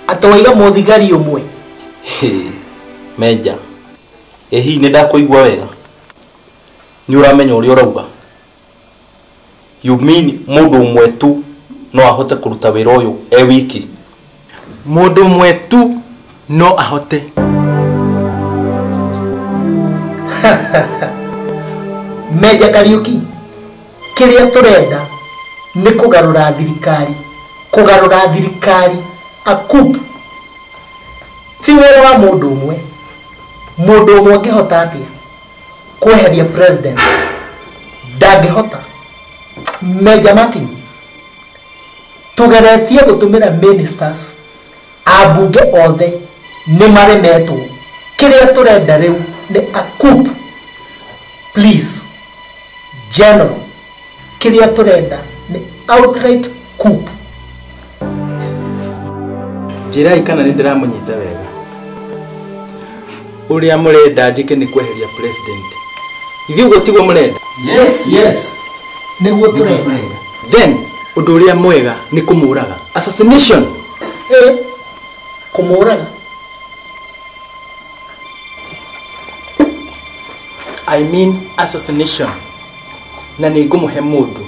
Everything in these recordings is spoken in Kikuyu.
Atĩ waiga mũthigari ũmwe. Meja, ĩ hihi nĩ ndakũigua wega? Nĩ ũramenya ũrĩa ũrauga? You mean mũndũ ũmwe tu no ahote kũruta wĩra ũyũ e wiki? Mũndũ ũmwe tu no ahote. Meja Kariuki, kĩrĩa tũrenda nĩ kũgarũra thirikari, kũgarũra thirikari a coup. Ti wĩra wa mũndũ ũmwe. Mũndũ ũmwe angĩhota atĩa kweheria president? Ndangĩhota. Meja Martin, tũgeretie gũtũmĩra ministers, ambunge othe nĩ maremetwo. Kĩrĩa tũrenda rĩu nĩ a coup. Please, General, kĩrĩa tũrenda nĩ outright coup. Njĩrai kana nĩ ndĩramũnyita wega. Ũrĩa mũrenda njĩke nĩ kweheria president. Ithuĩ ũguo tiguo mũrenda? Yes, yes. Nĩguo tũrenda. Then ũndũ ũrĩa mwega nĩ kũmũraga. Assassination. Kũmũraga. I mean assassination. Na nĩ ngũmũhe mũndũ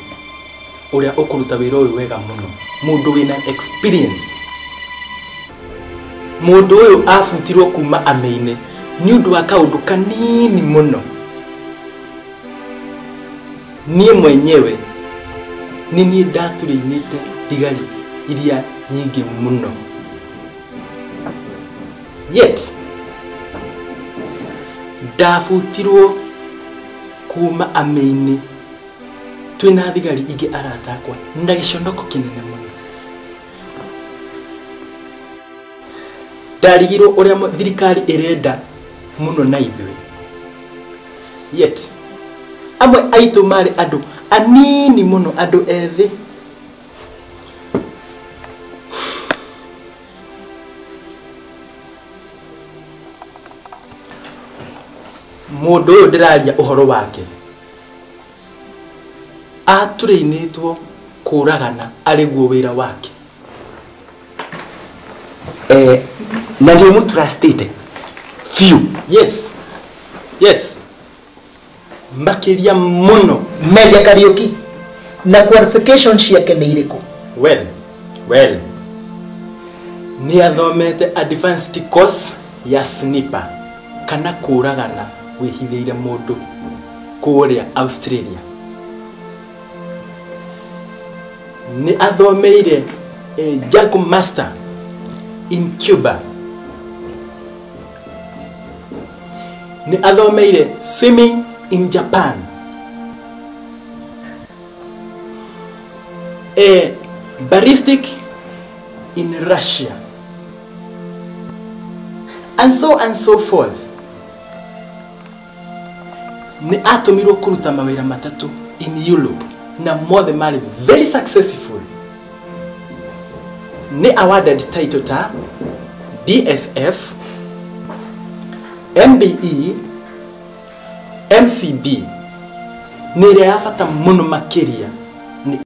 ũrĩa ũkũruta wĩra ũyũ wega mũno. Mũndũ wĩna experience. Mũndũ ũyũ abutirwo kuma amĩ-inĩ nĩ ũndũ wa kaũndũ kanini mũno. Niĩ mwenyewe nĩ niĩ ndaturĩinĩte thigari iria nyingĩ mũno. Yet ndabutirwo kuma amĩ-inĩ twĩna thigari ingĩ arata akwa na gĩconoko kĩnene mũno. Ndarigirwo ũrĩa thirikari ĩrenda mũno na ithuĩ. Yet amwe aitũ marĩ andũ anini mũno, andũ ethĩ. Mũndũ ũyũ ndĩraria ũhoro wake aturĩinĩtwo kũragana arĩ guo wĩra wake. Na nĩ ũmũtrustĩte biũ? Yes, yes, makĩria mũno. Meja Kariuki, na qualification ciake nĩ irĩkũ? Well, well, nĩ athomete advanced course ya sniper kana kũragana wĩhithĩire mũndũ kũrĩa Australia. Nĩ athomeire Jungle Master in Cuba. Nĩ athomeire swimming in Japan. Ballistic in Russia. And so and so forth. Nĩ atũmirwo kũruta mawĩra matatũ in Europe na mothe marĩ very successful. Nĩ awarded title ta DSF, MBE, MCB. Nĩ ĩrĩa ya bata mũno makĩria nĩ